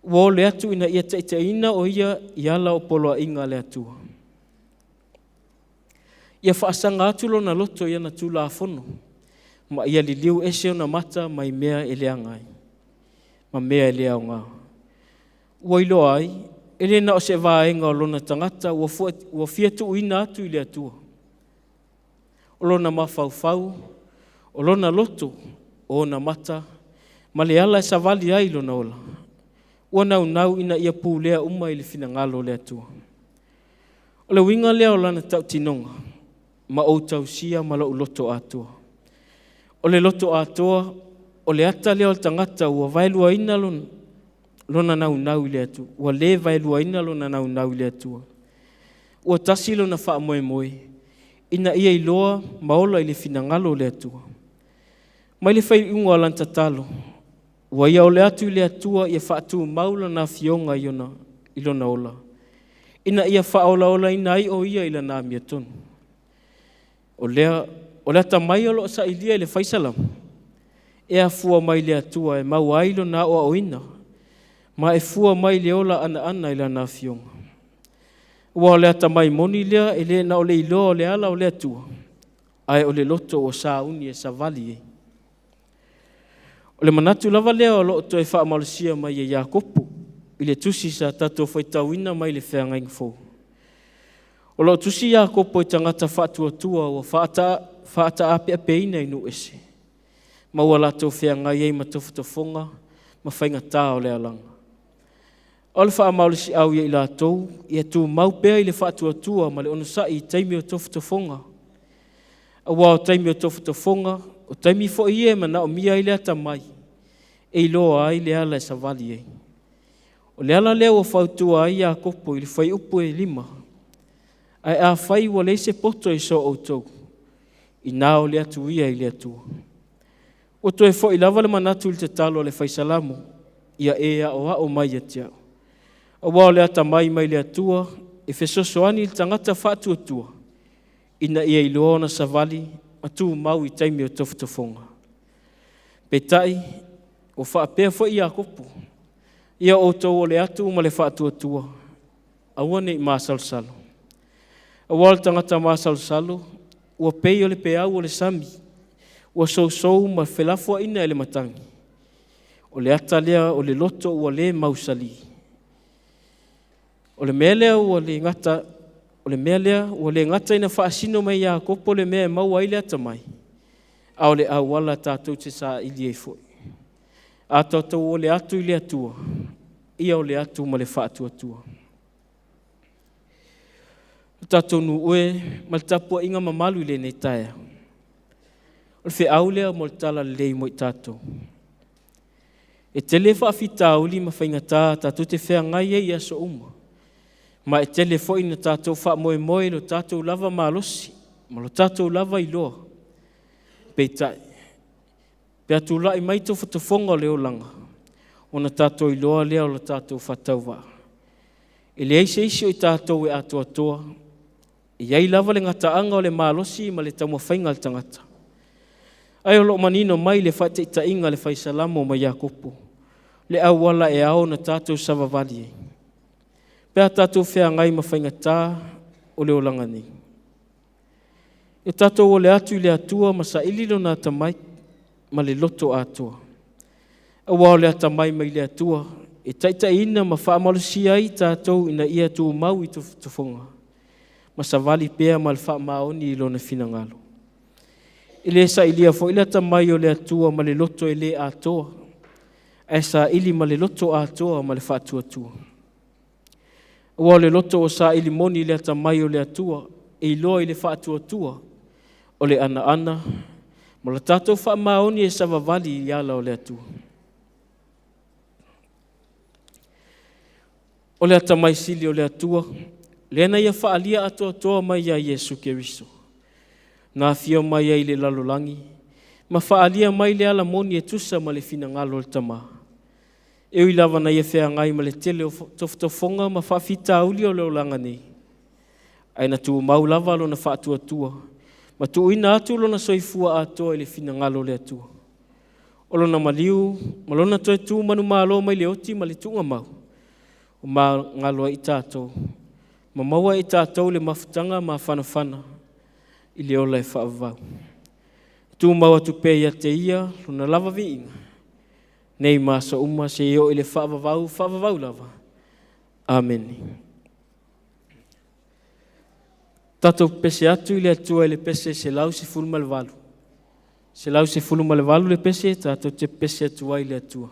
ua ole atu ina ia taitaiina o ia i ala o poloaiga a le Atua. Ia faasaga atu lona loto i ana Tulafono, ma ia liliu ese ona mata mai mea e leaga ai, ma mea e le aoga. Ua iloa ai, e le na o se vaega o lona tagata ua fia tuuina atu i le Atua. O lona mafaufau, o lona loto, o ona mata, ma le ala e savali ai lona ola, ua naunau ina ia pulea uma i le finagalo o le Atua. O le uiga lea o lana tautinoga, ma ou tausia ma lou loto atoa. O le loto atoa, o le ata lea o le tagata ua vaeluaina lona naunau i le Atua, ua le vaeluaina lona naunau i le Atua. Ua tasi lona faamoemoe, ina ia iloa ma ola i le finagalo o le Atua. Mai le faaiuga o lana tatalo, ua ia ole atu i le Atua ia faatumau lana afioga i lona ola, ina ia faaolaolaina ai o ia i lana amiotonu. O le atamai o lo o sailia i le fai Salamo, e afua mai le Atua e maua ai lona aoaoina, ma e fua mai le ola anaana i lana afioga. Ua o le atamai moni lea e le na o le iloa o le ala o le Atua, ae o le loto ua sauni e savali ai. O le manatu lava lea o lo o toe faamalosia mai e Iakopo i le tusi sa tatou faitauina mai le feagaiga fou. O lo o tusi Iakopo i tagata faatuatua ua faataapeapeina i nuu ese, ma ua latou feagai ai ma tofotofoga ma faigata o le alaga. O le faamalosiau ia i latou, ia tumau pea i le faatuatua ma le onosai i taimi o tofotofoga. Aua o taimi o tofotofoga, o taimi foi ia e manaomia ai le atamai, e iloa ai le ala e savali ai. O le ala lea ua fautua ai Iakopo i le fuaiupu e 5, ae afai ua leai se poto i so outou, ina o le atu ia i le Atua. Ua toe foi lava le manatu i le tatalo a le fai Salamo, ia e aoao mai ia te au. Aua o le atamai mai le Atua, e fesoasoani i le tagata faatuatua, ina ia iloa ona savali ma tumau i taimi o tofotofoga. Peitai, ua faapea foi Iakopo, “Ia outou ole atu ma le faatuatua, aua ne i masalosalo. Aua o le tagata masalosalo ua pei o le peau o le sami, ua sousou ma felafoaiina e le matagi. O le ata lea o le loto ua le mausali. O le mea lea ua le gata o le mea lea ua le gata ina faasino mai Iakopo le mea e maua ai le atamai, a o le auala tatou te saili ai foi. A tatou ole atu i le Atua, ia ole atu ma le faatuatua. O tatou nuu e ma le tapuaiga mamalu i lenei taeao. O le feau lea mo le talalelei mo i tatou. E tele faafitauli ma faigata tatou te feagai ai i aso uma, ma e tele foi na tatou faamoemoe i lo tatou lava malosi ma lo tatou lava iloa. Peitai, pe a tulai mai tofotofoga o le olaga, ona tatou iloa lea o lo tatou faatauvaa. E leai se isi o i tatou e atoatoa, e i ai lava le gataaga o le malosi ma le taumafaiga a le tagata. Ae o lo o manino mai le faataitaiga a le Fai Salamo ma Iakopo, le auala e ao ona tatou savavali ai, pe a tatou feagai ma faigata o le olaga nei. E tatou ole atu i le Atua ma saili lona atamai ma le loto atoa. Aua o le atamai mai le Atua e taitaiina ma faamalosia ai tatou ina ia tumau i tofotofoga, ma savali pea ma le faamaoni i lona finagalo. E le sailia foi le atamai o le Atua ma le loto e le atoa, ae saili ma le loto atoa ma le faatuatua. Aua o le loto ua saili moni i le atamai o le Atua, e iloa i le faatuatua, o le anaana ma lo tatou faamaoni e savavali i ala o le Atua. O le atamai sili o le Atua, lea na ia faaalia atoatoa mai ia Iesu Keriso, na afio mai ai i le lalolagi, ma faaalia mai le ala moni e tusa ma le finagalo o le Tama. E ui lava na ia feagai ma le tele o tofotofoga ma faafitauli o le olaga nei, ae na tumau lava lona faatuatua, ma tuuina atu lona soifua atoa i le finagalo o le Atua. O lona maliu ma lona toe tu manumalo mai le oti ma le tuugamau, ua magalo ai i tatou, ma maua e i tatou le mafutaga mafanafana i le ola e faavavau. Tumau atu pea ia te ia lona lava viiga, nei ma aso uma seia oo i le faavavau, faavavau lava. Amene. Tatou pese atu i le Atua i le pese 118. 118 le pese, tatou te pese atu ai i le Atua.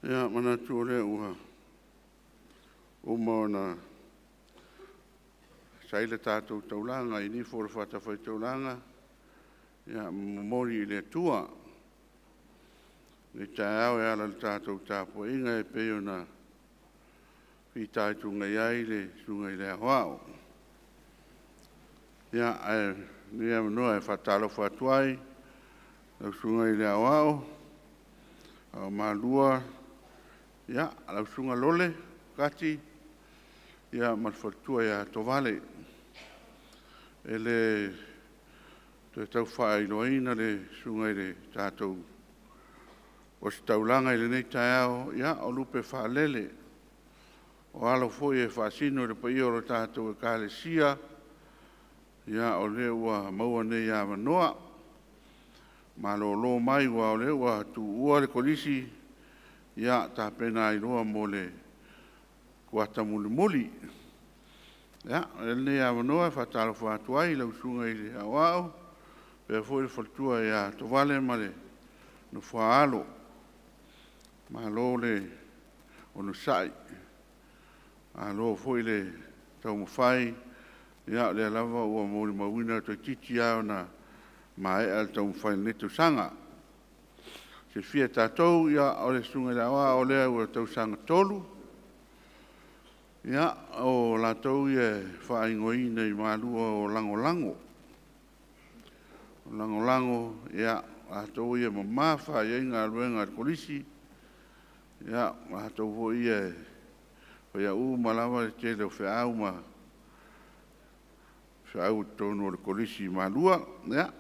Ia, manatu o lea ua uma ona saila le tatou taulaga i nifo o le fatafaitaulaga, ia ma momoli i le Atua lenei taeao e ala i le tatou tapuaiga e pei ona fitaituga i ai le Susuga i le Aoao. Ia, ae o lenei avanoa e faatalofa atu ai i lau Susuga i le Aoao, Aoao Malua, ia, lau Susuga Lole Cati ma le faletua ia Tovale. E le toe tau faailoaina le susuga i le tatou ositaulaga i lenei taeao, ia o lupe faalele, o alo foi e faasino i le paia o le tatou Ekalesia, ia o lea ua maua nei avanoa, malolo mai aua o lea ua tuua le Kolisi, ia tapena ai loa mo le kuata mulimuli. Ia, avea lenei avanoa e faatalofa atu ai i lau Susuga i le Aoao faapea foi le faletua ia Tovale ma le nofo a alo. Malo le onosai, malo foi le taumafai, o lea lava ua molimauina toeitiiti lava ona maea le taumafai i lenei tausaga. E silafia e tatou, o le Susuga i le Aoao lea ua tausaga tolu, o latou ia e faaigoaina i Malua o Lagolago. O Lagolago, o latou ia e mamafa i ai galuega a le Kolisi, o latou foi ia e faia uma lava le tele o feau ma feau i totonu o le Kolisi i Malua. Ia,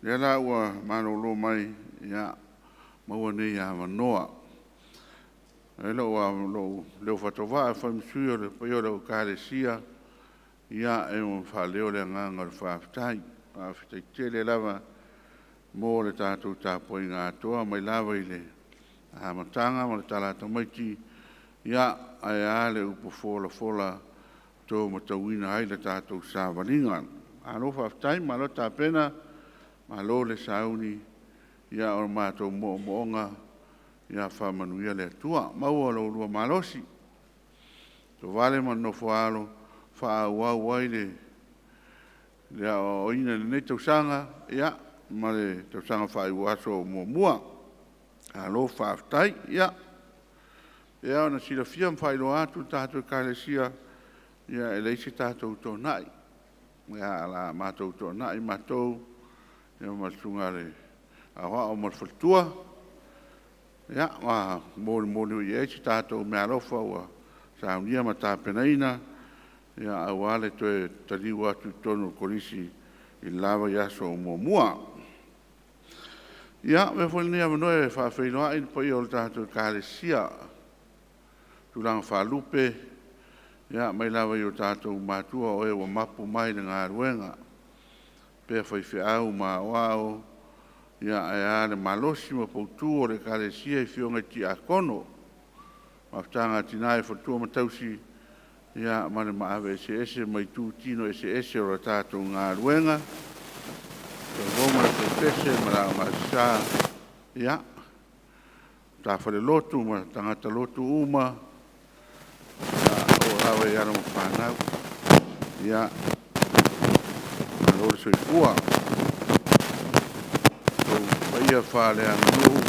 lea la ua malolo mai, ia maua nei avanoa. E avea ai lou leo faatauvaa e fai ma sui o le paia o lau Ekalesia e faaleo le agaga o le faafetai. Faafetai tele lava mo le tatou tapuaiga atoa mai lava i le amataga ma le talata tamaiti, ae a le upu folafola ua outou matauina ai le tatou savaliga. Malo faafetai, malo tapena, malo le sauni. Ia o matou moomooga, ia faamanuia le Atua. Maua lo oulua malosi Tovale ma le nofo a alo e faaauau ai le aoaoina i lenei tausaga ma le tausaga faaiuiaso muamua. Malo faafetai. Ia, e pei lava ona silafia ma faailoa atu le tatou Ekalesia, e leai se tatou toonai. O le a matou toonai matou ma le Susuga i le Aoao ma le faletua, ma molimoli i ai se tatou meaalofa ua saunia ma tapenaina aua le toe taliu atu i totonu o le Kolisi i le la vaiaso o muamua. Ia, avea foi lenei avanoa e faafeiloai i le paia o le tatou Ekalesia i tulaga faalupe, mai lava i o tatou matua o e ua mapu mai i le galuega, faapea faifeau ma aoao, ae a le malosi ma poutu o le Ekalesia i afioga i tiakono, mafutaga a tina i faletua ma tausi, ma le maave eseese mai itutino eseese o le tatou galuega, talavou ma le falepese ma le aoga aso Sa, matafale lotu ma tagata lotu uma, e oo lava i alo ma fanau. Ia, malo le soifua. O outou paia faaleaganuu.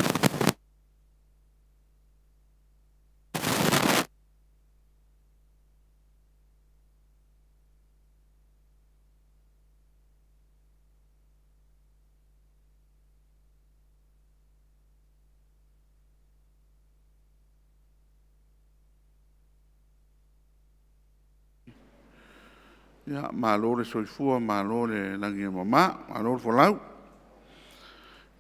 Ia, malo le soifua malo le lagi e mama, malo le folau.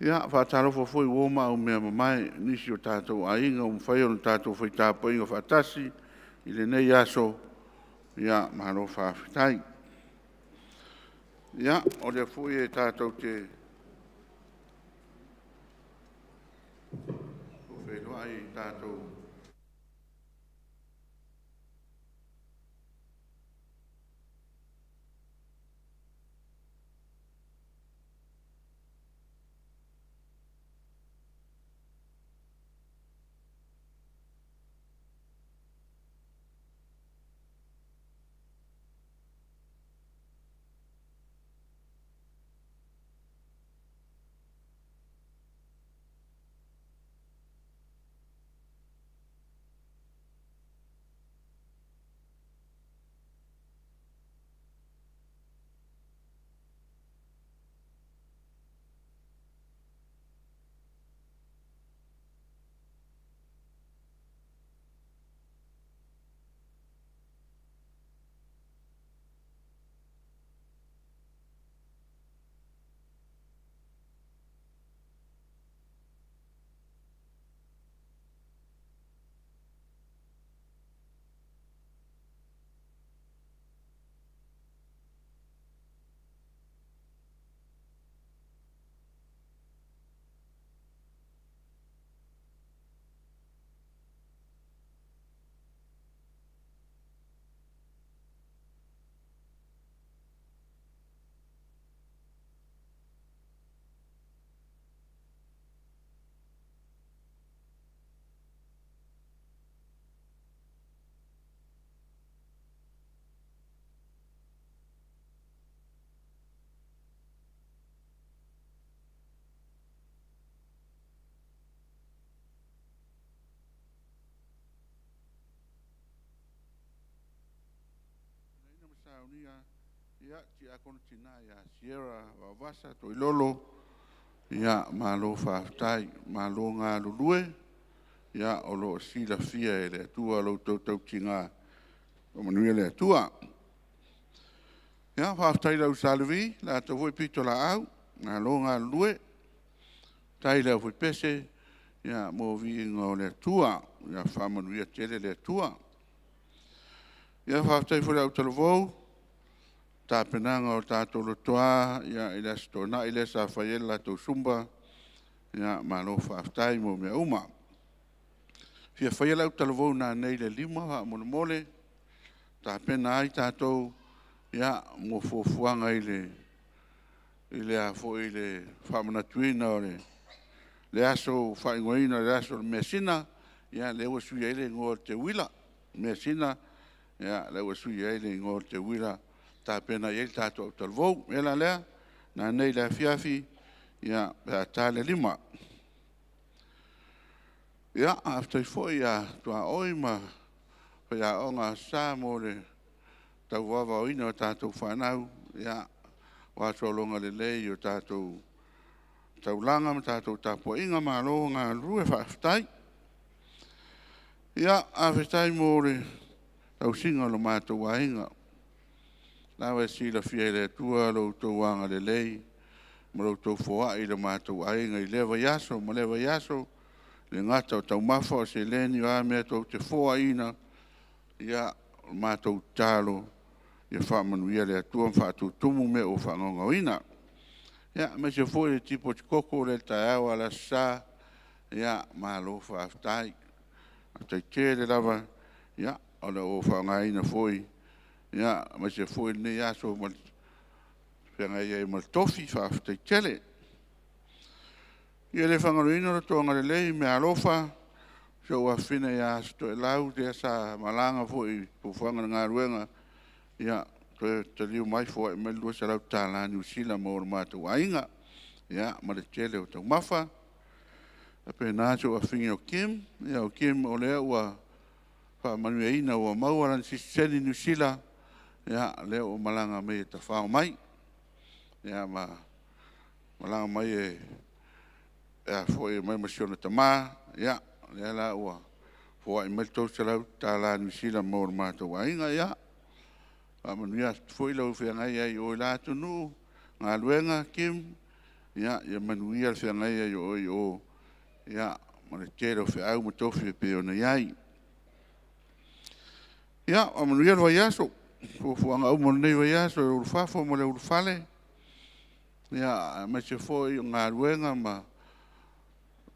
Ia, e faatalofa foi i uo ma aumeamamae i nisi o tatou aiga ua mafai ona tatou fai tapuaiga faatasi i lenei aso, ia malo faafetai. Ia, o lea foi e tatou te feiloai i tatou Ia, tiakono tina ia Sierra Vaovasa Toilolo, ia, malo faafetai, malo galulue, ia, o lo o silafia e le Atua lo outou tautiga, faamanuia le Atua. Ia, faafetai i le au Sa Levi, la outou foi pitolaau, malo galulue. Faafetai i le aufaipese mo viiga o le Atua. Ia faamanuia tele le Atua. Ia faafetai foi i le autalavou, tapenaga o le tatou Lotoa i le Aso Toonai lea sa fai ai le latou Zumba, ia malo faafetai mo mea uma. E fia faia lau talavou nanei i le 5:00 faamolemole, tapena ai tatou mo fuafuaga i le faamanatuina o le aso ua faaigoaina o le aso o le Measina, lea ua sui ai le igoa o le Teuila. Measina, lea ua sui ai le igoa o le Teuila, e tapena i ai le tatou autalavou. O le mea la lea, nanei i le afiafi pe a ta le 5:00. Ia, faafetai foi ia tuaoi ma faiaoga o Aso Sa mo le tauvaoaoina o tatou fanau aua sologa lelei o tatou taulaga ma tatou tapuaiga. Malo galulue faafetai. Ia, faafetai mo le tausiga o lo matou aiga. O lena ua e silafia e le Atua lo outou agalelei ma lo outou foai i lo matou aiga i lea vaiaso ma lea vaiaso, e le gata o taumafa, o seleni, o a mea tou te foaiina, ia, o le matou tatalo, ia faamanuia le Atua ma faatutumu mea ua faagaogoina. Ia, aemaise foi le tipoti koko lea i le taeao o le Aso Sa, ia malo faafetai. Faafetai tele lava o lo o faaaogaina foi, aemaise foi lenei aso ma le feagai ai ma le tofi. Faafetai tele. Ia e le faagaloina lo outou agalelei i meaalofa i si ou afafine ia Asitoelau lea sa malaga foi i fuafuaga o le galuega, ia toe taliu mai foai mai le $200 Niu Sila mo le matou aiga, ia ma le tele o taumafa. E faapena si ou afafine o Kim, o Kim o lea ua faamanuiaina ua maua lana sitiseni Niu Sila, o lea ua malaga mai e tafao mai, ma malaga mai e omai ma si ona tama. Ia, o lea la ua foai mai le $300 Niu Sila mo le matou aiga. Ia faamanuia atu foi lou feagai ai o i la atunuu, galuega Kim, ia manuia le feagai ai o oe i o ma le tele o feau ma tofi e pei ona i ai. Ia, manuia le vaiaso i fuafuaga uma o lenei vaiaso i le ulufafo ma le ulufale, aemaise foi o galuega ma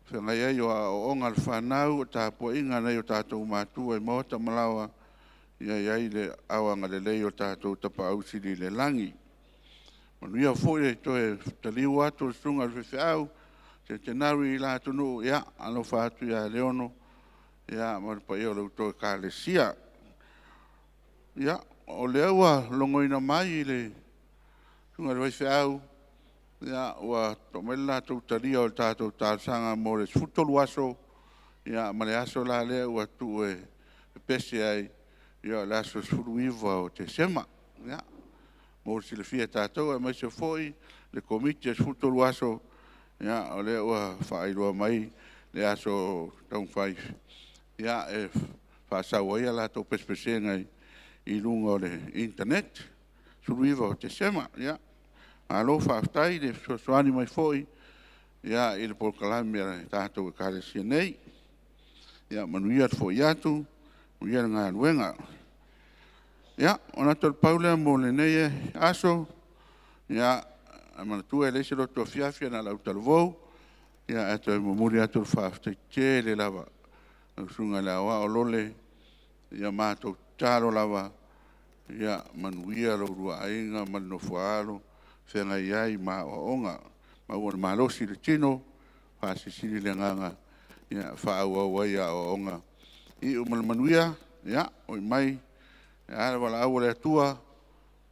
feagai ai o aoaoga a le fanau, o le tapuaiga a nai o tatou matua i maota ma laoa, ia i ai le aao agalelei o le tatou Tapaau Sili i le lagi. Manuia foi le toe taliu atu o le susuga i le faifeau centenary i la atunuu, ia alofa atu ia Leono ma le paia o la outou Ekalesia. Ia, o lea ua logoina mai e le susuga i le faifeau, ua aumai le latou talia o le tatou talosaga mo le 13 aso, ma le aso la lea ua tuu e pepese ai, o le aso 19 o Tesema. Ia, mo le silafia e tatou aemaise foi le Komiti o le 13 aso, o lea ua faailoa mai le aso taumafai e faasau ai a latou pesepesega i luga o le internet, 19 o Tesema. Ia, malo faafetai le fesoasoani mai foi i le polokalame a le tatou Ekalesia nei. Ia manuia le foi atu, manuia le galuega. Ia, na o le pau lea mo lenei aso. Ia, manatua e leai se lotu afiafi na o le autalavou. Ae toe momoli atu le faafetai tele lava i lau Susuga i le Aoao Lole. Ia matou tatalo lava ia manuia lo oulua aiga ma le nofo a alo o feagai ai ma aoaoga. Maua le malosi i le tino, faasilisili le agaga e faaauau ai aoaoga. Ia iu ma le manuia, ia foi mai o le a le valaau a le Atua,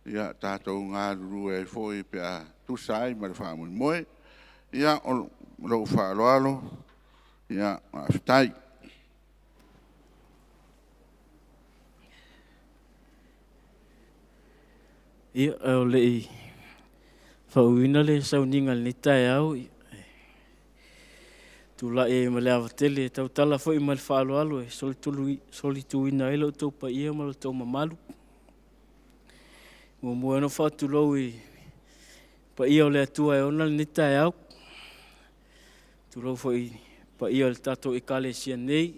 ia tatou galulue ai foi pe a tusa ai ma le faamoemoe. Ia, ma lou faaaloalo, faafetai. Ia, ae o le i faauiina le sauniga i lenei taeao, e tulai ai ma le ava tele e tautala foi ma le faaaloalo e solituina ai lo outou paia ma lo outou mamalu. Muamua ona faatulou i paia o le Atua e ona lenei taeao. Tulou foi i paia o le tatou Ekalesia nei,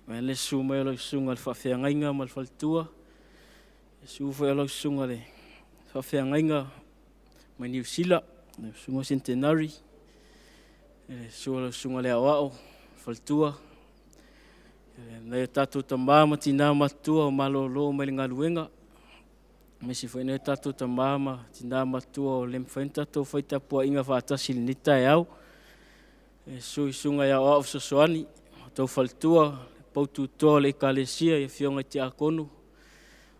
vaeane le susu mai o lau susuga i le faafeagaiga ma le faletua, susu foi o lau susuga i le faafeagaiga mai Niu Sila, lau susuga Centenary, susu o lau susuga i le Aoao, faletua, nai o tatou tama ma tina matutua o malolo mai le galuega, aemaise foi nai o tatou tama ma tina matutua o le mafai ona tatou fai tapuaiga faatasi i lenei taeao. E susu i susuga i aoao fesoasoani, o outou faletua, poututoa o le Ekalesia i afioga i Tiakono,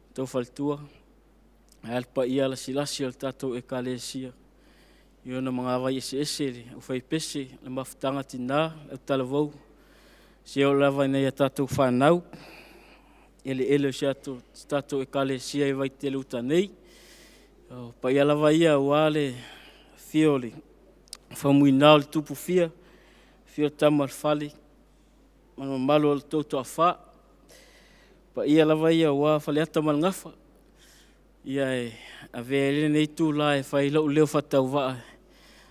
outou faletua, ae a le paia lasilasi o le tatou Ekalesia i ona magavai eseese, le aufaipese, le mafutaga tina, le autalavou, seia oo lava i nai a tatou fanau, eleele o si a tatou Ekalesia i Vaitele Uta nei. O paia lava ia aua le afio o le Faumuina o le Tupu Fia, afio Tama a le Fale ma le mamalu o le tou Toafa. O paia lava ia aua Faleata ma le Gafa. Ia e avea ai lenei itula e fai ai lou leo faatauvaa e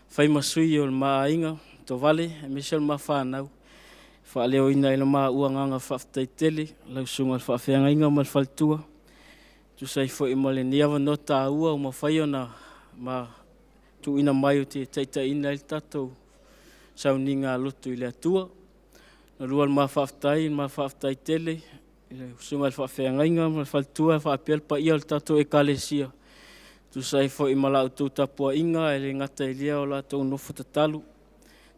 fai ma sui o le ma aiga Tovale aemaise o le ma fanau, e faaleoina ai lo maua agaga faafetai tele i lau susuga i le faafeagaiga ma le faletua, e tusa ai foi ma lenei avanoa taua ua mafai ona ma tuuina mai ou te taitaiina ai le tatou sauniga lotu i le Atua. Na lua le ma faafetai, ma faafetai tele i le susuga i le faafeagaiga ma le faletua faapea le paia o le tatou Ekalesia, e tusa ai foi ma la outou tapuaiga, e le gata i lea o la outou nofo tatalo,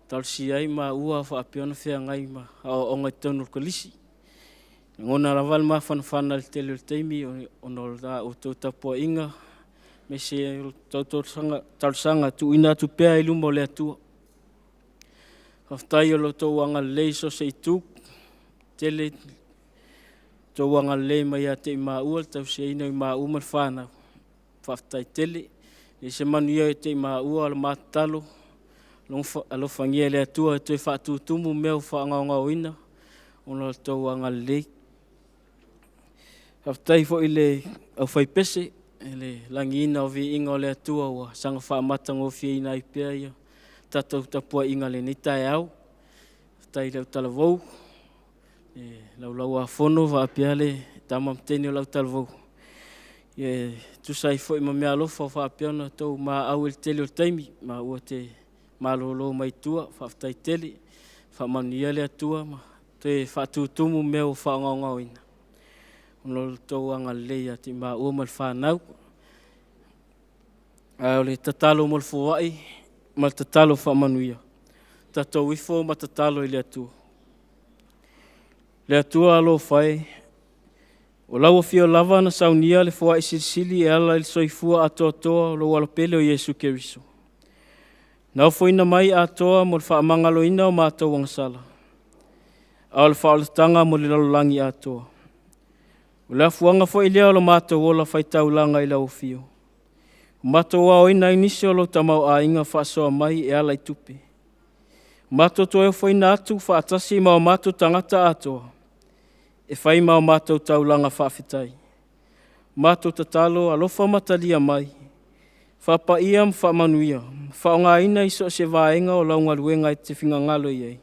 talosia ai maua faapea ona feagai ma aoaoga i totonu o le Kolisi. E lagona lava le mafanafana i le tele o le taimi ona o la outou tapuaiga, aemaise o le talosaga tuuina atu pea i luma o le Atua. Faafetai o lo outou agalelei i so o se itu, tele outou agalelei mai ia te i maua, le tausiaina o maua ma le fanau. Faafetai tele. E se manuia ia te i maua o le matatalo, alofagia e le Atua e toe faatutumu mea ua faagaogaoina ona o le tou agalelei. Faafetai foi i le aufaipese i le lagiina o viiga o le Atua ua saga faamatagofieina ai pea ia tatou tapuaiga i lenei taeao. Faafetai i le autalavou, e laulauafono faapea le tama ma teine o le autalavou, e tusa ai foi ma meaalofa o faapea ona outou maau i le tele o le taimi, ma ua te malolo mai tua. Faafetai tele, faamanuia le Atua ma toe faatutumu mea ua faagaogaoina ona o le tou agalelei ia te maua ma le fanau. Ae o le tatalo mo le foai ma le tatalo faamanuia, tatou ifo ma tatalo i le Atua. Le Atua alofa e, o lau afio lava na saunia le foai silisili e ala i le soifua atoatoa o lou alopele o Iesu Keriso. Na ofoina mai atoa mo le faamagaloina o matou agasala, a o le faaolataga mo le lalolagi atoa. O le afuaga foi lea o lo matou ola faitaulaga i lau afio. O matou aoina ai nisi o lou tamaoaiga faasoa mai e ala i tupe. O matou toe ofoina atu faatasi ma o matou tagata atoa, e fai ma o matou taulaga faafetai. Matou tatalo alofa ma talia mai, faapaia ma faamanuia, faaaogaina i so o se vaega o lau galuega e te finagalo i ai.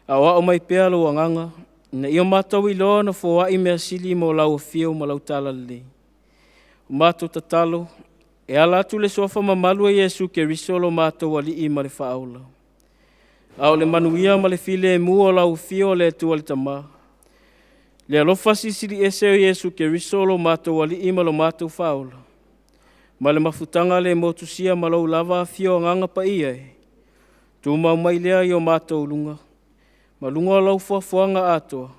Aoao mai pea lou agaga, ina ia matou iloa ona foai mea sili mo lau afio ma lau talalelei. O matou tatalo, e ala atu le suafa mamalu o Iesu Keriso lo matou Alii ma le Faaola. A o le manuia ma le filemu o lau afio o le Atua le Tama, le alofa silisili ese o Iesu Keriso lo matou Alii ma lo matou Faaola, ma le mafutaga le motusia ma lou lava afio Agaga Paia e, tumau mai lea i o matou luga, ma luga o lau foafoaga atoa,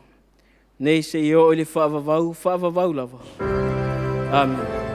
nei seia oo i le faavavau, faavavau lava. Amene.